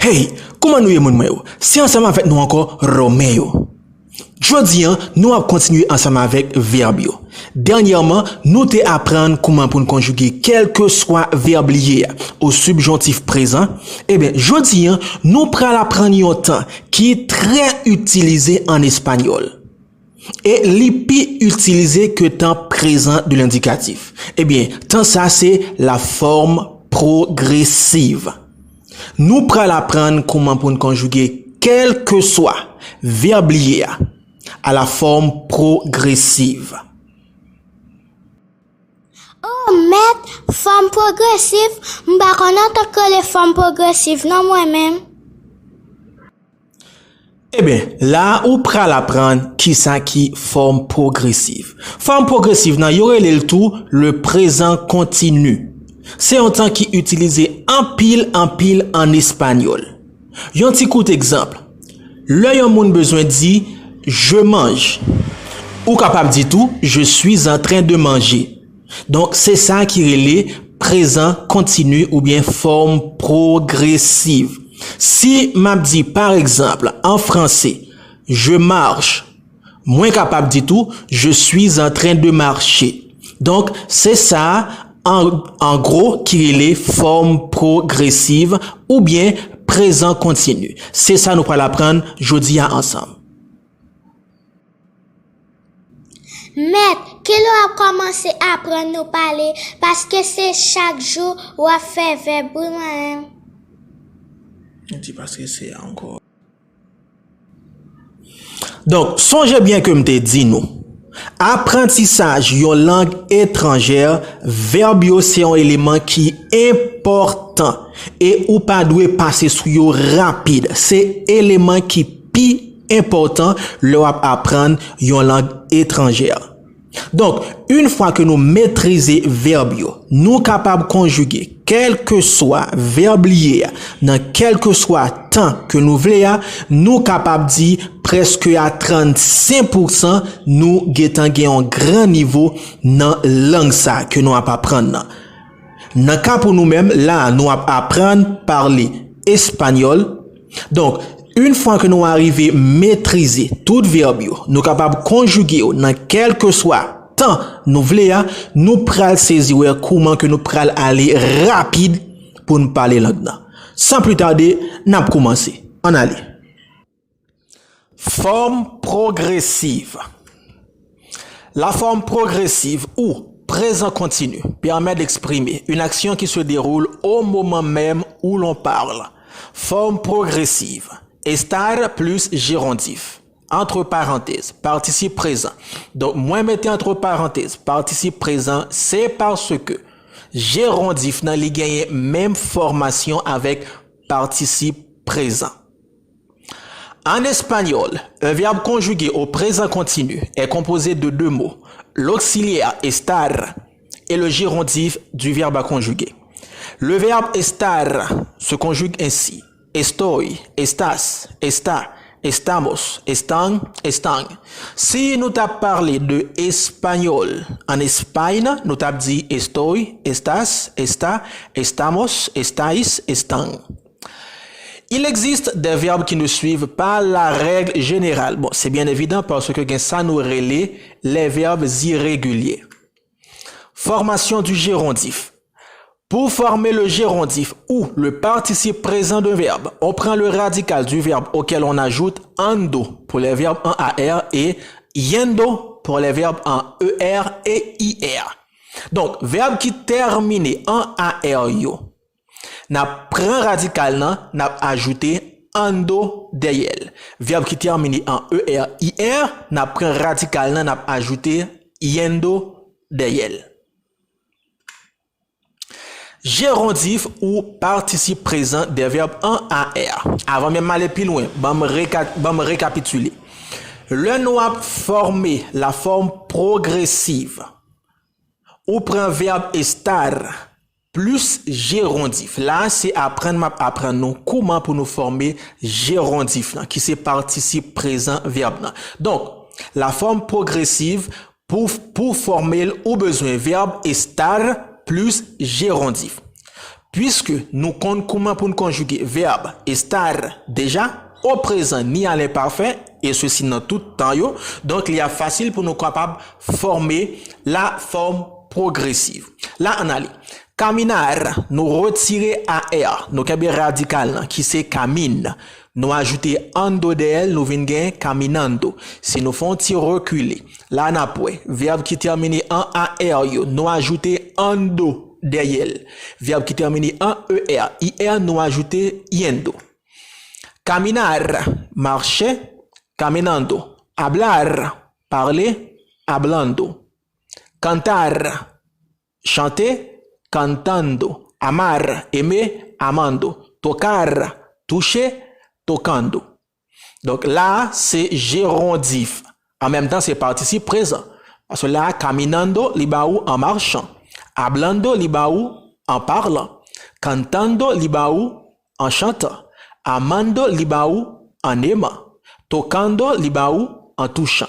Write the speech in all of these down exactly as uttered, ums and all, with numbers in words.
Hey, kouman nou ye moun mwen yo? Se ansanm avèk nou ankò, Romain yo. Jodi a, nou ap kontinye ansanm avèk vèb yo. Dènyèman, nou te aprann kouman pou n konjige kèlkeswa vèb li ye a, o sibjontif prezan. Ebyen, jodi a, nou pral aprann yon tan ki trè itilize an espanyòl. E li pi itilize ke tan prezan de lendikatif. Ebyen, tan sa se la forme progressive. Nou pral aprann kouman pou n konjige kèlkeswa vèb li ye a, à la forme progressive. Oh, mèt, fòm pwogresif, m pa konn antan k rele fòm pwogresif non mwen menm. Ebyen, la a ou pral aprann kisa ki fòm pwogresiv. Fòm pwogresiv nan yo rele l tou le prezan kontini. Se yon tan ki itilize anpil anpil an espanyòl. Yon ti kout egzanp. Lè yon moun bezwen di je mange, ou kapab di tou je suis en train de manger. Donk, se sa ki rele prezan kontini oubyen fòm pwogresiv. Si m ap di, pa egzanp, an franse, je marche, mwen kapab di tou je suis en train de marcher. Donk, se sa, an, an gwo, ki rele fòm pwogresiv oubyen prezan kontini. Se sa nou pral aprann jodi a ansanm. Mèt, kilè w ap kòmanse aprann nou pale, paske se chak jou w ap fè vèb wi mwen menm. Li di paske se ankò. Donk, sonje byen ke m te di nou, aprantisaj yon lang etranjè, vèb yo se yon eleman ki enpòtan e ou pa dwe pase sou yo rapid. Se eleman ki pi enpòtan lè w ap aprann yon lang etranjè. Donk, yon fwa ke nou metrize vèb yo, nou kapab konjige kèlkeswa vèb li ye a, nan kèlkeswa tan ke nou vle a, nou kapab di prèske a trannsenk pousan nou gentan gen yon gran nivo nan lang sa ke nou ap aprann nan. Nan ka pou nou menm, la a nou ap aprann pale espanyòl. Donk, yon fwa ke nou arive metrize tout vèb yo, nou kapab konjige yo nan kèlkeswa tan nou vle a, nou pral sezi wè kouman ke nou pral ale rapid pou n pale lang nan. San pli tade, n ap koumanse. Ann ale. Fòm pwogresiv. La forme progressive ou présent continu permet d'exprimer une action qui se déroule au moment même où l'on parle. Forme progressive, estar plus gérondif, entre parenthèses, participe présent. Donk, mwen mete entre parenthèses, participe présent, se paske jerondif nan li genyen menm fòmasyon avèk participe présent. En espagnol, un verbe conjugué au présent continu est composé de deux mots, l'auxiliaire estar et le gérondif du verbe à conjuguer. Le verbe estar se conjugue ainsi, estoy, estas, esta, estamos, estan, estan. Si nou t ap pale de espanyòl an Espay, nou t ap di estoy, estas, esta, estamos, estais, estan. Il existe des verbes qui ne suivent pas la règle générale. Bon, c'est bien évident parce que gen sa nou rele les verbes irréguliers. Formation du gérondif. Pour former le gérondif ou le participe présent d'un verbe, on prend le radical du verbe auquel on ajoute ando pour les verbes en A R et yendo pour les verbes en E R et I R. Donk, vèb ki tèmine an A R yo, n ap pran radikal nan, n ap ajoute ando dèyè l. Vèb ki tèmine an E R I R, n ap pran radikal nan, n ap ajoute yendo dèyè l. Jerondif ou partisip prezan de vèb an A R. Avan menm m ale pi lwen, ban m reka-, ban m rekapitile. Lè nou ap fòme la forme progressive, ou pran vèb estar plis jerondif. La a, se aprann m ap aprann nou kouman pou nou fòme jerondif lan, ki se partisip prezan vèb lan. Donk, la forme progressive, pou, pou fòme l, ou bezwen vèb estar plis jerondif. Puiske nou konn kouman pou n konjige vèb estar deja, o prezan ni a lenpafè, e sesi nan tout tan yo, donk li ap fasil pou nou kapab fòme la fòm pwogresiv. La, ann ale. Caminar, nou retire A R, nou kenbe radikal lan, ki se kamin. Nou ajoute ando dèyè l, nou vin gen caminando. Si nou fè yon ti rekile, la n ap wè, vèb ki tèmine an A R yo, nou ajoute ando dèyè l. Vèb ki tèmine an E R, I R, nou ajoute yendo. Caminar, mache, caminando. Hablar, pale, hablando. Cantar, chante, cantando. Amar, eme, amando. Tocar, touche, tocando. Donk la, se jerondif. An menm tan, se patisip prezan. Paske la, caminando, li ba ou an machan. Hablando, li ba ou an palan. Cantando, li ba ou an chantan. Amando, li ba ou an eman. Tocando, li ba ou an touchan.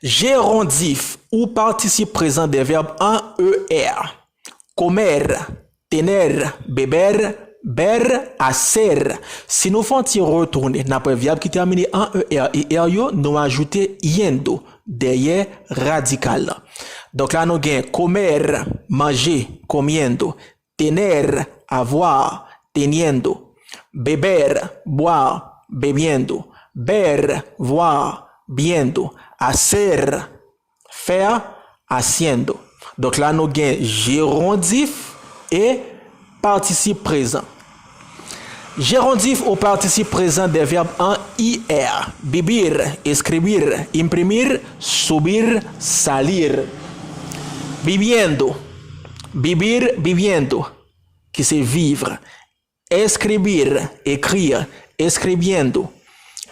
Jerondif ou patisip prezan de vèb an E R. Comer, tener, beber, ver, hacer. Si nou fè yon ti retounen, n ap wè vèb ki tèmine an E R, E R yo, nou ajoute yendo dèyè radikal lan. Donk la, nou gen comer, manje, comiendo. Tener, avoir, teniendo. Beber, boire, bebiendo. Ver, voir, viendo. Hacer, faire, haciendo. Donk la, nou gen jerondif e patisip prezan. Jerondif ou patisip prezan de vèb an I R. Vivir, escribir, imprimir, subir, salir. Viviendo, vivir, viviendo, ki se vivre. Escribir, écrire, escribiendo.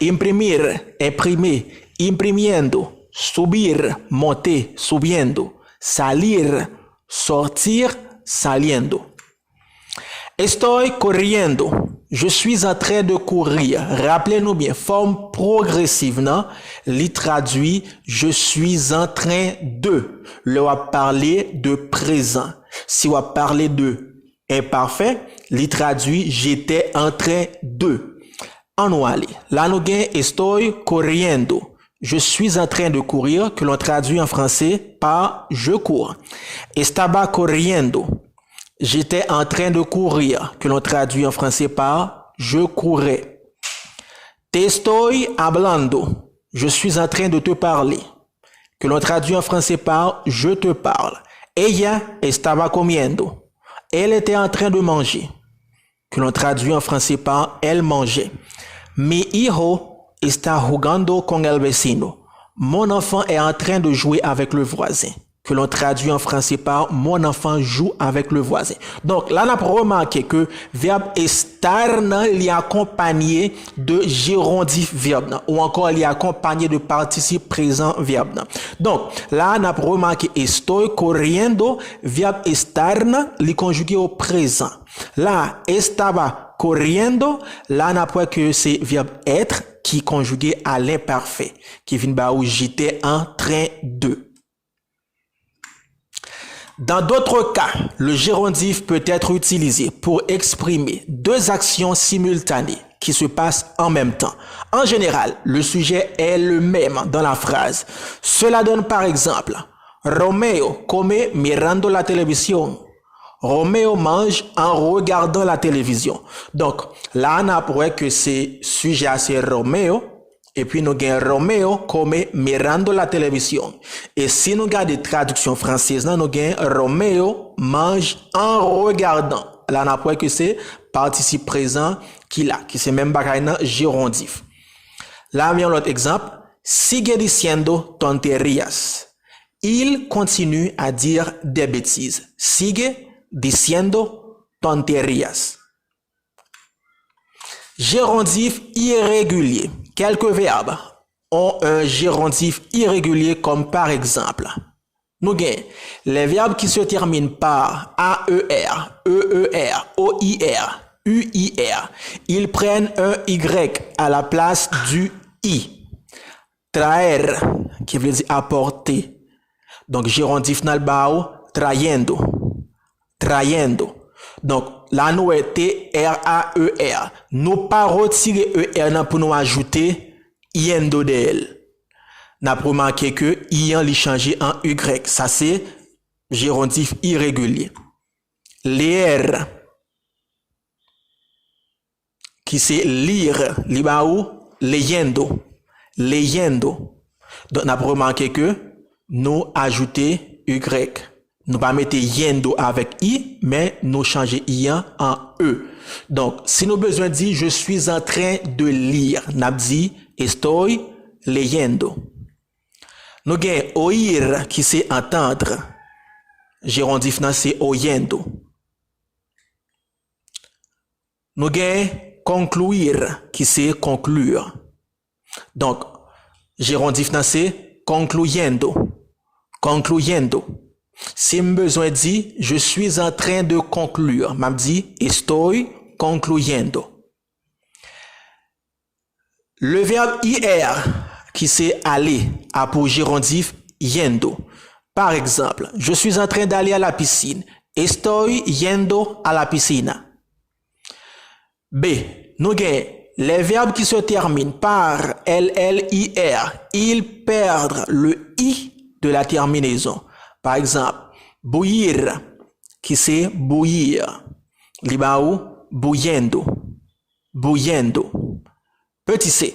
Imprimir, imprimer, imprimiendo. Subir, monter, subiendo. Salir, sortir, saliendo. Estoy corriendo, je suis en train de courir. Raple nou byen, fòm pwogresiv nan, li tradui je suis en train de. Lè w ap pale de prezan. Si w ap pale de enpafè, li tradui j'étais en train de. Ann nou ale. La nou gen estoy corriendo. Je suis en train de courir, que l'on traduit en français par je cours. Estaba corriendo. J'étais en train de courir, que l'on traduit en français par je courais. Te estoy hablando. Je suis en train de te parler, que l'on traduit en français par je te parle. Ella estaba comiendo. Elle était en train de manger, que l'on traduit en français par elle mangeait. Mi hijo está jugando con el vecino. Mon enfant est en train de jouer avec le voisin, que l'on traduit en français par mon enfant joue avec le voisin. Donk, la n ap remake ke vèb estar nan, li akonpanye de jerondif vèb nan, ou ankò li akonpanye de patisip prezan vèb nan. Donk, la n ap remake estoy corriendo, vèb estar nan, li konjige o prezan. La, estaba corriendo, la n ap wè ke se vèb être ki konjige a lenpafè, ki vin ba ou j'étais en train de. Dans d'autres cas, le gérondif peut être utilisé pour exprimer deux actions simultanées qui se passent en même temps. En général, le sujet est le même dans la phrase. Cela donne par exemple, Romeo come mirando la televisión. Romeo mange en regardant la télévision. Donk, la n ap wè ke se sijè a se Romeo, epi nou gen Romeo come mirando la televisión. E si nou gade tradiksyon fransèz lan, nou gen Romeo mange en regardant. La n ap wè ke se patisip prezan ki la, ki se menm bagay nan jerondif. La, yon lòt egzanp, sigue diciendo tonterías. Il continue à dire des bêtises. Sigue diciendo tonterías. Gérondif irrégulier. Quelques verbes ont un gérondif irrégulier comme par exemple. Nou gen les verbes qui se terminent par A E R, E E R, O I R, U I R. Ils prennent un Y à la place du I. Traer, ki vle di apòte. Donk, jerondif nan l ba ou trayendo. trayendo. Donk, la nou wè T R A E R. Nou pa retire E R nan pou nou ajoute yendo dèyè l. N ap remake ke I an li chanje an Y. Sa se jerondif iregilye. Leer, ki se lir, li ba ou leyendo. Leyendo. Donk, n ap remake ke nou ajoute Y. Nou pa mete yendo avèk I, men nou chanje I an an E. Donk, si nou bezwen di, je suis en train de lire, n ap di, estoy leyendo. Nou gen oir, ki se entendre. Jerondif nan se oyendo. Nou gen concluir, ki se conclure. Donk, jerondif nan se concluyendo. Concluyendo. Si m bezwen di, je suis en train de conclure, m ap di, estoy concluyendo. Le verbe ir, ki se aller, a pou jerondif yendo. Par exemple, je suis en train d'aller à la piscine. Estoy yendo a la piscina. B, nou gen les verbes qui se terminent par L L I R, ils perdent le I de la terminaison. Par exemple, bouillir, ki se bouillir. Li ba ou bouillendo. Bouillendo. Petit c.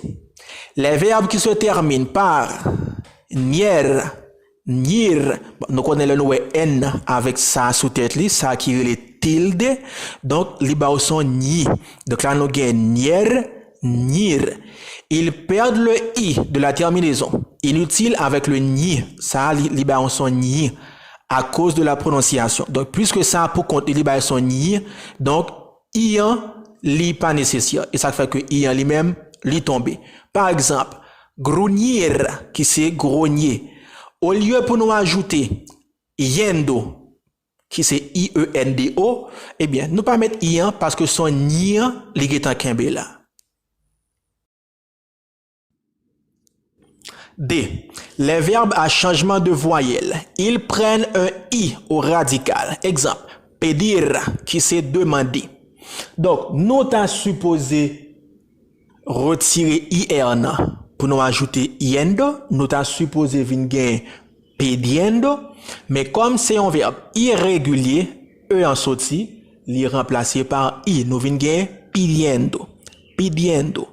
Les verbes qui se terminent par nyer, nyir, bon, nou konnen lè nou wè N avèk sa sou tèt li, sa ki rele tilde, donk li ba ou son nyi. Donk la nou gen nyer, nyir. Ils perdent le I de la terminaison. Inutile avec le nyi. Sa li, li ba ou son nyi à cause de la prononciation. Donk, puiske sa pou kont li, li ba ou son nyi, donk, I an, li pa nesesè. E sa k fè ke I an li menm, li tonbe. Pa egzanp, gruñir, ki se gwonye. Olye pou nou ajoute yendo, ki se I E N D O, ebyen, nou pa met I an paske son nyi an, li gentan kenbe la. D. Les verbes à changement de voyelle, ils prennent un I au radical. Egzanp, pedir, ki se demande. Donk, nou ta sipoze retire I R nan pou nou ajoute yendo, nou ta sipoze vin gen pidiendo, men kòm se yon vèb iregilye, E an soti, li ranplase pa I. Nou vin gen pidiendo. Pidiendo.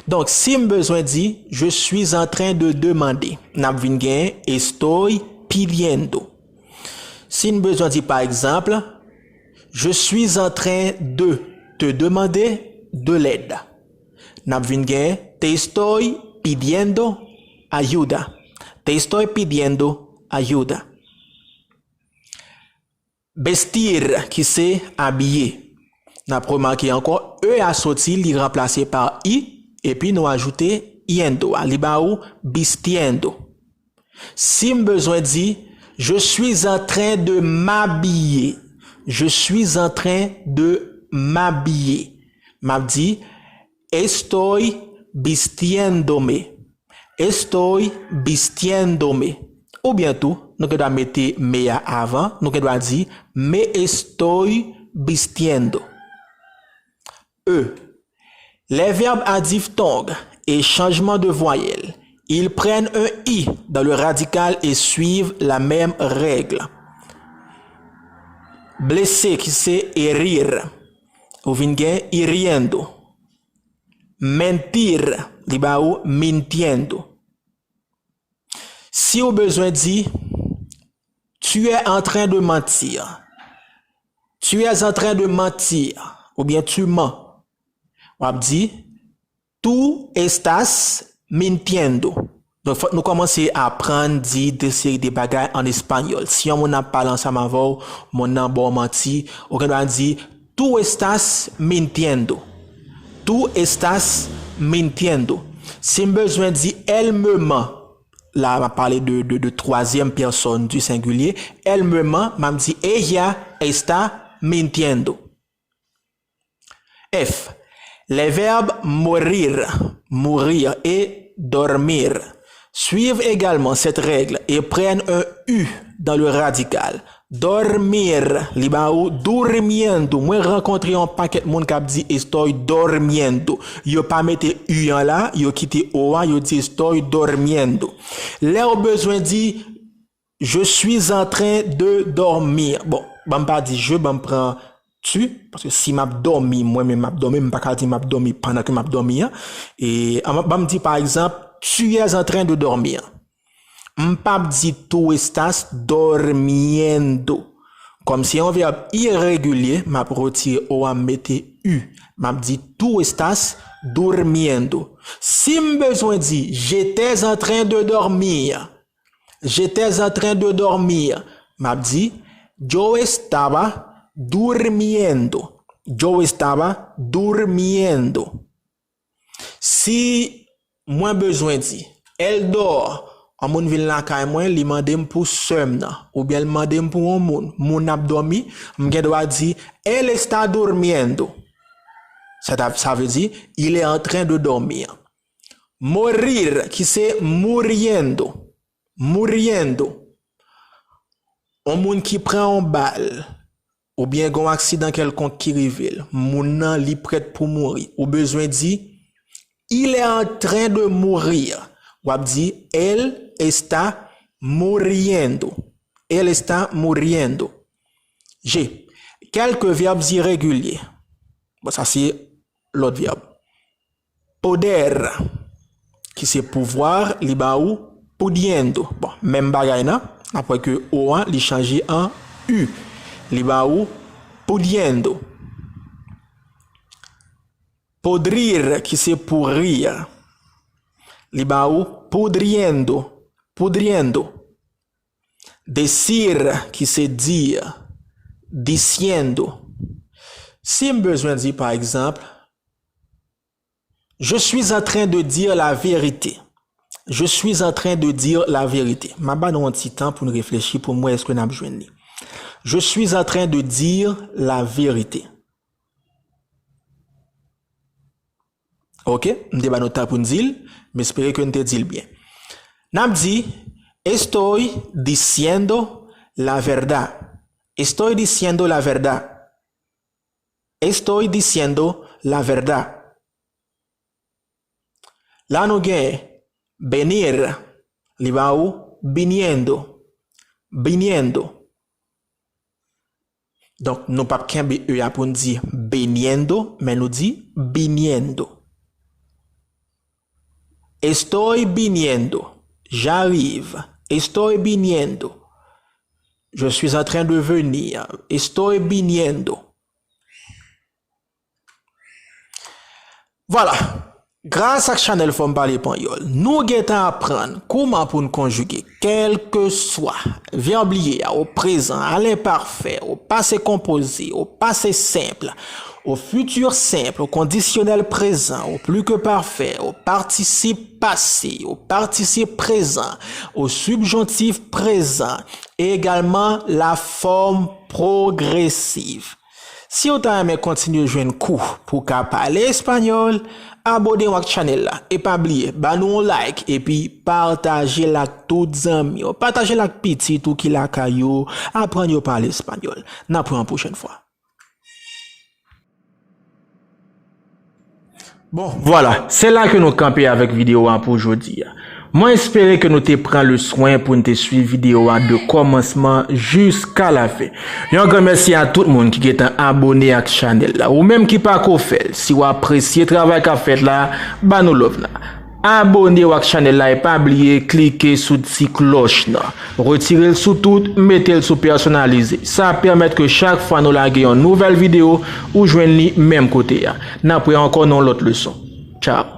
Donk, si m bezwen di, je suis en train de demander, n ap vin gen estoy pidiendo. Si n bezwen di, pa egzanp, je suis en train de te demander de l'aide, n ap vin gen te estoy pidiendo ayuda. Te estoy pidiendo ayuda. Vestir, ki se abiye. N ap remake ankò, E a soti, li ranplase pa I, epi nou ajoute yendo a. Li ba ou vistiendo. Si m bezwen di, je suis en train de m'habiller. Je suis en train de m'habiller. M ap di, estoy vistiéndome. Estoy vistiéndome. Oubyen tou, nou gen dwa mete me a avan, nou gen dwa di, me estoy vistiendo. E. Les verbes à diphtongue et changement de voyelle, ils prennent un I dans le radical et suivent la même règle. Blessé, ki se herir, ou vin gen hiriendo. Mentir, li ba ou mintiendo. Si ou bezwen di, tu es en train de mentir. Tu es en train de mentir. Oubyen tu mens. W ap di, tú estás mintiendo. Donk, fòk nou kòmanse aprann di de seri de bagay an espanyòl. Si yon moun ap pale ansanm avè w, moun nan ba w manti, ou gen dwa di, tú estás mintiendo. Tú estás mintiendo. Si m bezwen di, elle me ment, la, m ap pale de, de, de twazyèm pèsòn di sengilye. Elle me ment, m ap di, ella está mintiendo. F. Les verbes morir, mourir, et dormir suivent également cette règle et prennent un U dans le radical. Dormir, li ba ou durmiendo. Mwen rankontre yon pakèt moun k ap di estoy durmiendo. Yo pa mete u an la, yo kite o a, yo di estoy durmiendo. Lè w bezwen di, je suis en train de dormir. Bon, ban m pa di je, ban m pran tu, paske si m ap dòmi, mwen menm m ap dòmi, m pa ka di m ap dòmi pandan ke m ap dòmi an. E, an, ban m di, pa egzanp, tu es en train de dormir. M p ap di tú estás durmiendo. Kòm se yon vèb iregilye, m ap retire o a, m mete u. M ap di tú estás durmiendo. Si m bezwen di, j'étais en train de dormir. J'étais en train de dormir. M ap di, yo estaba durmiendo. Yo estaba durmiendo. Si mwen bezwen di, elle dort, yon moun vin lakay mwen, li mande m pou sè m nan, oubyen l mande m pou yon moun, moun ap dòmi, m gen dwa di, él está durmiendo. Sa ta, sa vle di, il est en train de dormir. Morir, ki se muriendo. Muriendo. Yon moun ki pran yon bal, oubyen gen yon aksidan kèlkonk ki rive l, moun nan li prèt pou mouri. Ou bezwen di, il est en train de mourir. W ap di, él está muriendo. Él está muriendo. G. Kèlke vèb iregilye. Bon, sa se lòt vèb. Poder, ki se pouvoir, li ba ou pudiendo. Bon, menm bagay nan, n ap wè ke o an, li chanje an u. Li ba ou pudiendo. Podrir, ki se pourrir, li ba ou pudriendo, pudriendo. Decir, ki se dire, diciendo. Si m bezwen di, pa egzanp, je suis en train de dire la vérité. Je suis en train de dire la vérité. M ap ba nou yon ti tan pou n reflechi, pou m wè èske n ap jwenn li. Je suis en train de dire la vérité. Ok, m te ba nou tan pou n di l, m espere ke n te di l byen. N ap di, estoy diciendo la verdad. Estoy diciendo la verdad. Estoy diciendo la verdad. La nou gen venir, li ba ou viniendo, viniendo. Donk, nou p ap kenbe e a pou n di viniendo, men nou di viniendo. Estoy viniendo, j'arrive. Estoy viniendo. Je suis en train de venir. Estoy viniendo. Vwala. Gras ak chanèl Fò m Pale Panyòl, nou gentan aprann kouman pou n konjige kèlkeswa vèb li ye a, o prezan, a lenpafè, o pase konpoze, o pase senp, o fiti senp, o kondisyonèl prezan, o pli ke pafè, o patisip pase, o patisip prezan, o sibjontif prezan, e egalman lafòm pwogresiv. Si w ta renmen kontinye jwenn kou pou w ka pale espanyòl, abone w ak chanèl la. E pa bliye, ba nou yon like epi pataje l ak tout zanmi w. Pataje l ak pitit ou ki lakay yo, aprann yo pale espanyòl. N ap wè yon pwochèn fwa. Bon, vwala, se la ke nou kanpe avèk videyo a pou jodi a. Mwen espere ke nou te pran le swen pou n te swiv videyo a de kòmansman jiska lafen. Yon gran mèsi a tout moun ki gentan abone ak chanèl la. Ou menm ki pako fè l, si w apresye travay k ap fèt la, ba nou love la. Abone w ak chanèl la e pa bliye klike sou ti klòch nan. Retire l sou tout, mete l sou pèsonalize. Sa ap pèmèt ke chak fwa nou lage yon nouvèl videyo, ou jwenn li menm kote a. N ap wè ankò nan yon lòt leson. Tchao.